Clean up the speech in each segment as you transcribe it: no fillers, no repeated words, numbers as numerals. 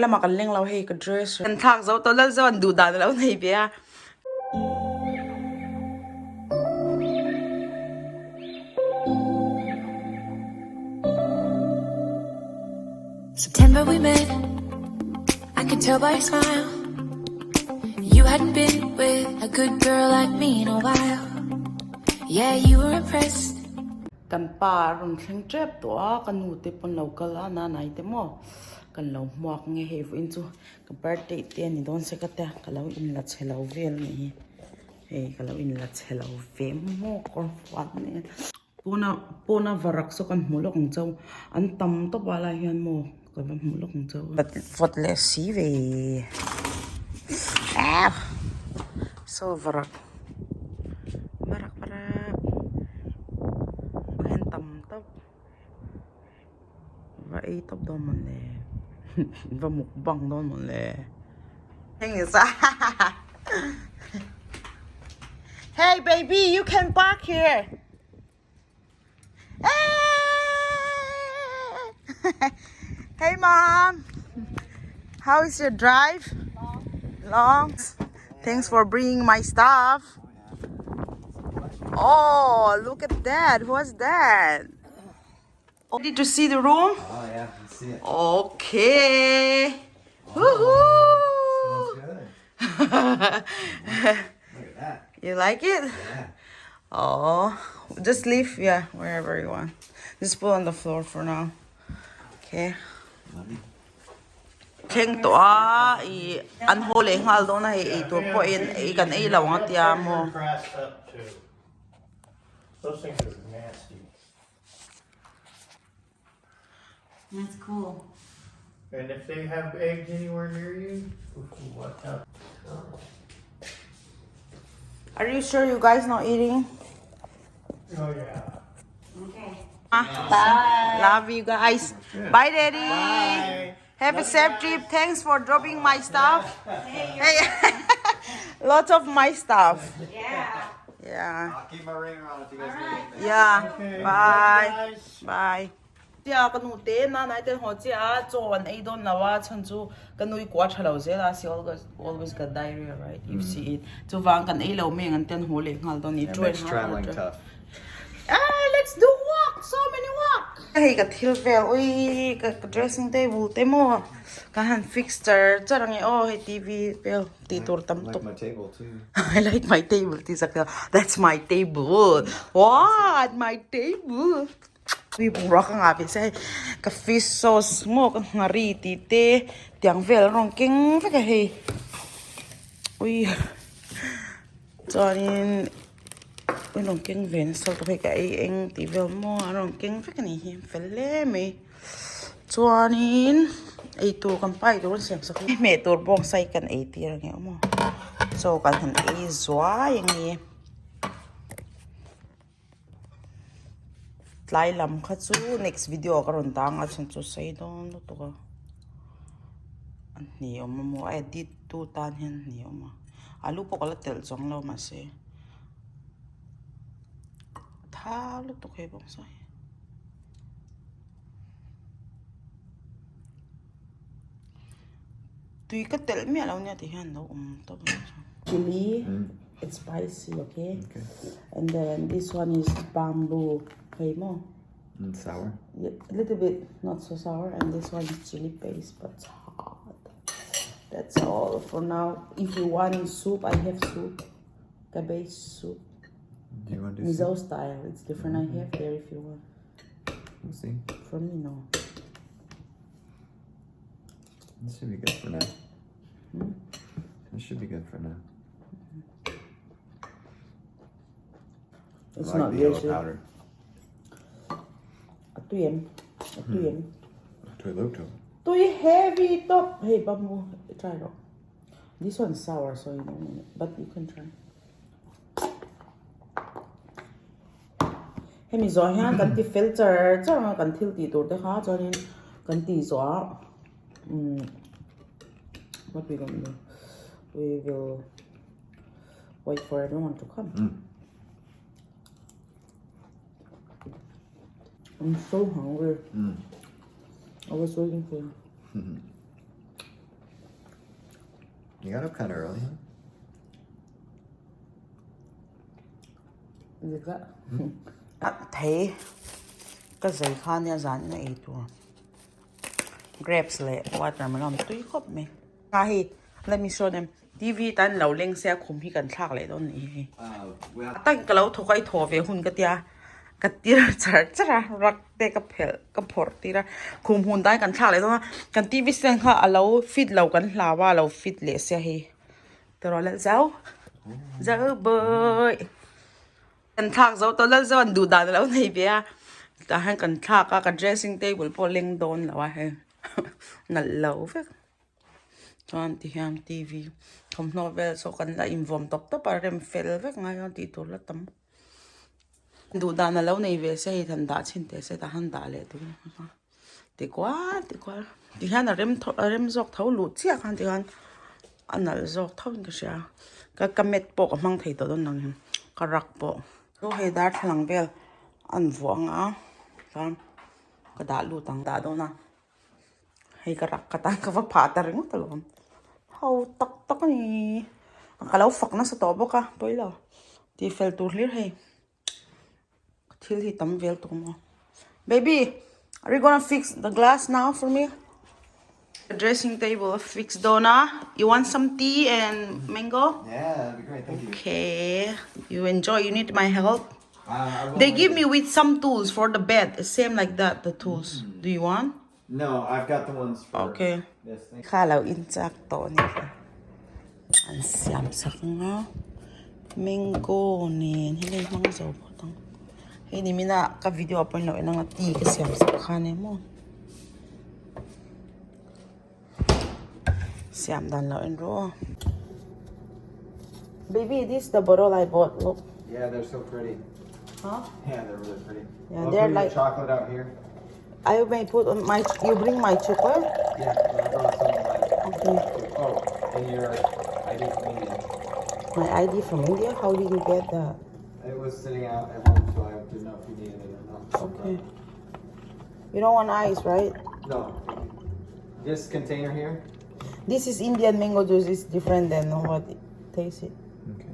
Lamah kan leng lo hei ka dress kan thlak zo tawh lal zo an duh dan a lo nei ve a. September we met I could tell by your smile You hadn't been with a good girl like me in a while Yeah you were impressed Kan pa a rawn thleng tep tawh a, ka nu te pawn lo kal a, nanai te maw kan lo hmuak nge hei vawiin chu ka birthday te a ni dawn se ka tia ka lo inla chhe lo vel a nih hi, hei ka lo inla chhe lo ve maw kawr fuan nen. Pawna pawna varak saw kan hmuh lawk ang chau an tam tawp a lai hian maw ka va hmuh lawk ang chau vawt leh si ve saw varak varak varak hian tam tawp va ei tawp dawn mawn le va mukbang dawn mawn le hey baby you can park here hey mom how is your drive long thanks for bringing my stuff oh look at that what's that Ready to see the room? Oh yeah, let's see it. Okay. Woohoo! Smells good. Look at that. You like it? Yeah. Oh, just leave, yeah, wherever you want. Just put on the floor for now. Okay. Thleng tawh a, i an haw leh nghal dawn a hei eitur pawh in ei kan ei lo ang a tia maw. Those things are nasty. That's cool. And if they have eggs anywhere near you, watch out. Are you sure you guys not eating? Oh yeah. Okay. Bye. Love you guys. Bye, Daddy. Bye. Have a safe trip. Thanks for dropping my stuff. Hey, lots of my stuff. Yeah. Yeah. I'll keep my ringer on if you guys need anything. Yeah. Okay. Bye. Guys. Bye. Tia ka nu te na nai ten ho chia chaw an ei dawn lo a chhan chu ka nui kua tha lo zel a she always always got diarrhea right you see it chuvang kan ei lo meng an ten haw leh nghal dawn ni It two and makes half traveling hour tough. Ah let's do walk so many walk hei ka thil vel ui ka dressing table te maw ka han fix char char ange aw hei T_V vel tih tur tam I like tawp my table too. I like my table tih zak ila that's my table what my table tui bungrua ka ngah ve se hei ka fish sauce maw ka nghari tih te tiang vel a rawn keng vek a hei ui chuanin. An rawn keng ve nasa tawh hei ka ei eng tih vel maw an rawn keng vek a nih hi fel hle mai chuanin eitur kan pai tur an siam sak a hmeh tur bawngsa hi kan ei tir ang em aw chaw kan han ei zuai ang e tlai lam kha chu next video ah ka rawn dang a chhan chu sawi dawn lutuk a a hniam a maw a edit tu tan hian a hniam a alu pawh ka la telh chuang lo mahse. Tha lutuk hei bawk saw hi. Tui ka telh miah lo nia ti hian lo awm tawp ang chu. Chili it's spicy okay and then this one is bamboo hei maw. It's sour. A little bit not so sour and this one is chili paste but it's hot. That's all for now. If you want soup I have soup. Cabbage soup. Do you want to do Mizo soup? style. It's different. Mm -hmm. I have there if you want. We'll see. For me, no. This should be good for now. Hmm? This should be good for now. It's I like not the yellow usually. powder. A tui em? A tui em? Tui lutuk. Tui heavy top. Hey, bamboo. Try it. This one's sour, so you don't want it, but you can try. Hemi zawh hian kan ti fel char char ang a, kan thil tih tur te kha chuanin kan tih zawh ah what we gonna do? We will wait for everyone to come. I'm so hungry. I was waiting for you. You got up kind of early, huh? Thei ka zei kha nia zan in a ei tur grapes leh watermelon tui khawp mai. A hei let me show them TV tan lo leng se a khum hi kan thlak leh dawn nih hi. A tak ka lo thawk a i thaw ve hun ka tia ka tir char char a rak te ka phelh ka phawrh tir a khum hun dai kan thlak leh dawn a kan TV stand kha a lo fit lo kan hlau a a lo fit leh sia hei tawrh lal zau zau bawi kan thlak zo tawh lal zau an duh dan a lo nei ve a tah hian kan thlak a ka dressing table pawh a leng dawn lo a hei nalh lo vek. Chuan ti hian TV thawmhnaw vel saw kan la invawm tawp tawp a rem fel vek ngai a tih tur la tam. Duh dan a lo nei ve se hei han dah chhin teh se tah han dah leh tur a ti kual ti kual ti hian a rem thaw a rem zawk tho luh chiah khan ti khan a nalh zawk tho in ka hria ka ka mat pawh ka hmang thei tawh dawn ang ka rug pawh chu hei darthlalang vel an vuah ang a chuan ka dah lut ang dah dawn a. Hei ka rak ka tan ka va phah ta ringawt alawm. Ho tak tak a ni. Ka lo fak nasa tawh bawk a, pawi lo. Tih fel tur hlir hei. Thil hi tam vel tawh maw. Baby, are you gonna fix the glass now for me? The dressing table fix dawn a. You want some tea and mango? Yeah, that'd be great. Thank you. Okay. You enjoy. You need my help? Uh, They give me with some tools for the bed. Same like that, the tools. Mm. Do you want? No, I've got the ones for okay. this thing. Kha lo in chak to ni kha. An siam sak nga. Mango nen hi lei hmang zo phawt ang. Hei ni mina ka video pawhin lo en anga tea ka siam sak kha nia maw. Siam dan lo en rawh. Baby, this is the bottle I bought. Look. Yeah, they're so pretty. Huh? Yeah, they're really pretty. Yeah, I'll they're put your like- chocolate out here. I may put on my. You bring my chocolate. Yeah, I brought some of mine. Okay. Oh, and your ID from India. My ID from India. How did you get that? It was sitting out at home, so I didn't know if you needed it or not. Okay. You don't want ice, right? No. This container here? This is Indian mango juice. It's different than what it tastes it. Okay.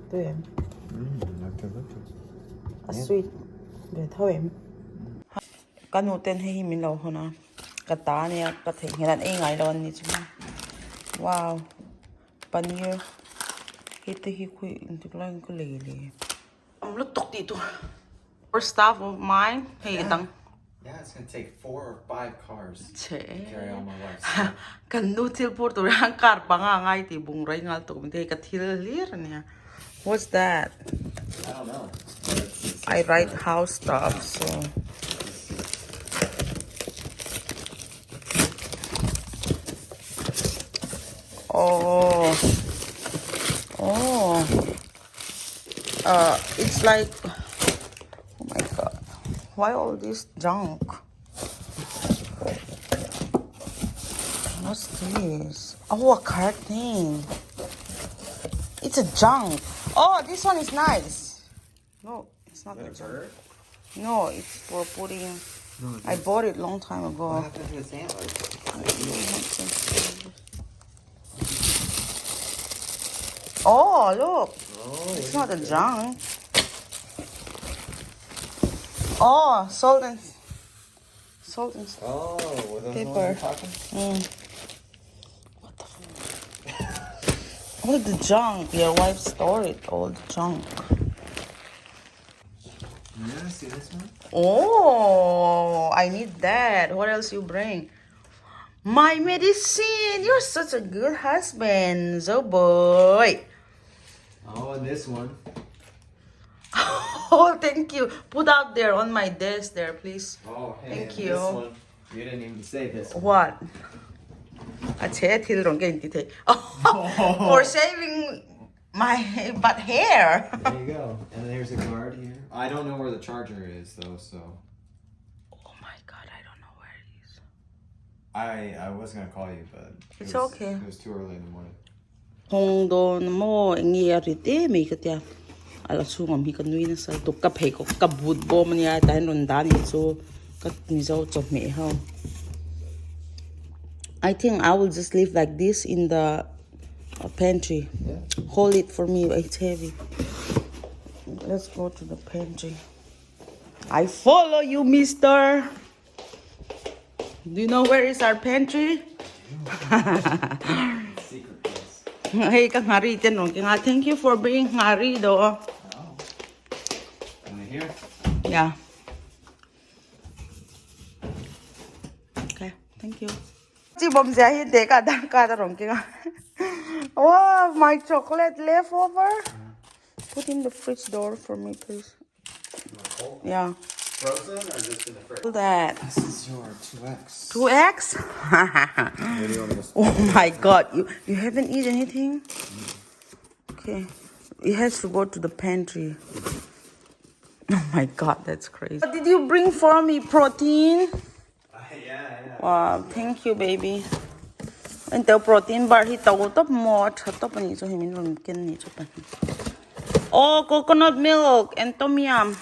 Tu em? Mm, A sweet ve tho em? Ka nu ten hei hi min lo hawn a, ka ta ania ka theihnghilh an ei ngai lo an ni chu maw. Wow! Paneer hei te hi khawi engtik laiin ka lei le. Awm lutuk tih tur. For staff of mine hei dang. Yeah, it's gonna take four or five cars Che. to carry all my wife's stuff. Kan nu thil phur tur hian car panga a ngai tih bung rei ngal tuk hei ka thil hlir ania. What's that? I don't know. But it's, it's I write house stuff so. Oh. Oh. Uh, it's like, oh my god, why all this junk? What's this? Oh, a curtain. It's a junk. Oh, this one is nice. No, it's not a junk. No, it's for putting. I bought it long time ago. What happened to its antlers? Oh, look. Oh, It's not a junk. Oh, salt and salt and Oh, were those the Paper. ones you're talking? What the f- All the junk. Your wife stored it. All the junk. Yeah, see this one? Oh, I need that. What else you bring? My medicine. You're such a good husband, so boy. Oh, and this one. Oh, thank you. Put out there on my desk there, please. Oh, hey, Thank and you. This one. You didn't even say this one. What? A che thil rong ke inti thei. For saving my butt hair. There you go. And there's a guard here. I don't know where the charger is though, so Oh my god, I don't know where it is. I I was gonna call you, but it It's was, okay. It was too early in the morning. Hawng dawn maw eng nge a rit em mai ka tia a la chhung awm hi ka nui nasa lutuk ka pheikhawk ka but bawm ania tah hian rawn dah anih chu. Ka Mizo chawhmeh ho. I think I will just leave like this in the uh, pantry. Yeah. Hold it for me, it's heavy. Let's go to the pantry. I follow you, mister. Do you know where is our pantry? Secret place. Hey, ka ngari te nong nga. Thank you for bringing ngari though. Oh. In here? Yeah. Okay, thank you. Chi bom zia hi te ka dar ka da rong ki nga. Wow, my chocolate leftover. Put in the fridge door for me, please. Yeah. Frozen or just in the fridge? That. This is your 2X. 2X? Where do you want me to oh my god, you you haven't eaten anything? Okay. It has to go to the pantry. Oh my god, that's crazy. What did you bring for me? Protein? Yeah, yeah. Wow, thank you, baby. And the protein bar hi tàu top mo tha top ani cho himin ron ken ni cho pan. Oh, coconut milk and tom yum.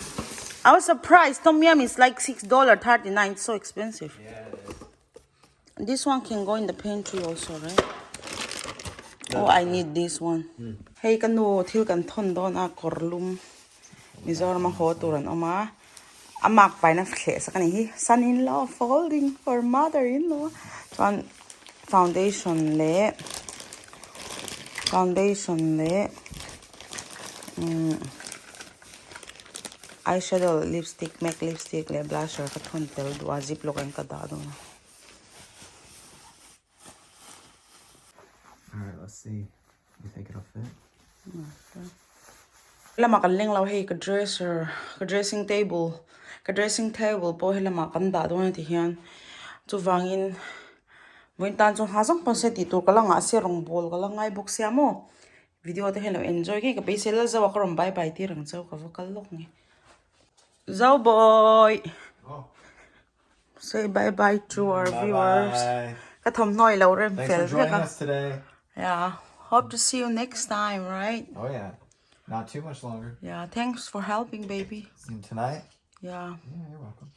I was surprised. Tom yum is like $6.39. It's so expensive. Yeah, it is. This one can go in the pantry also, right? Oh, I need this one. Hey, ka nu thil kan thon don a korlum. Mizoram a haw tur an awm a. A mak paina thleh sak a ni hi. Son-in-law folding for mother-in-law. Chuan foundation leh foundation leh umm eyeshadow lipstick mac lipstick leh blusher ka thawn tel duh a ziplock ah in ka dah dawn a. Alright, let's see. You think it'll fit? Lamah kan leng lo hei ka dresser ka dressing table ka dressing table pawh he lamah kan dah dawn a ti hian chuvangin vawiin tan chu ha zawng pawn se tih tur ka la ngah sia rawng bawl ka la ngai bawk sia maw video te hian lo enjoy ngei ka beisei la zo a ka rawn bye bye tir ang chau ka va kal lawk nge zo boy say bye bye to our viewers ka thawmhnaw i lo rem Thanks fel for vek joining a us today. yeah hope to see you next time right Oh yeah. Not too much longer. yeah thanks for helping baby See you tonight. yeah Yeah, you're welcome.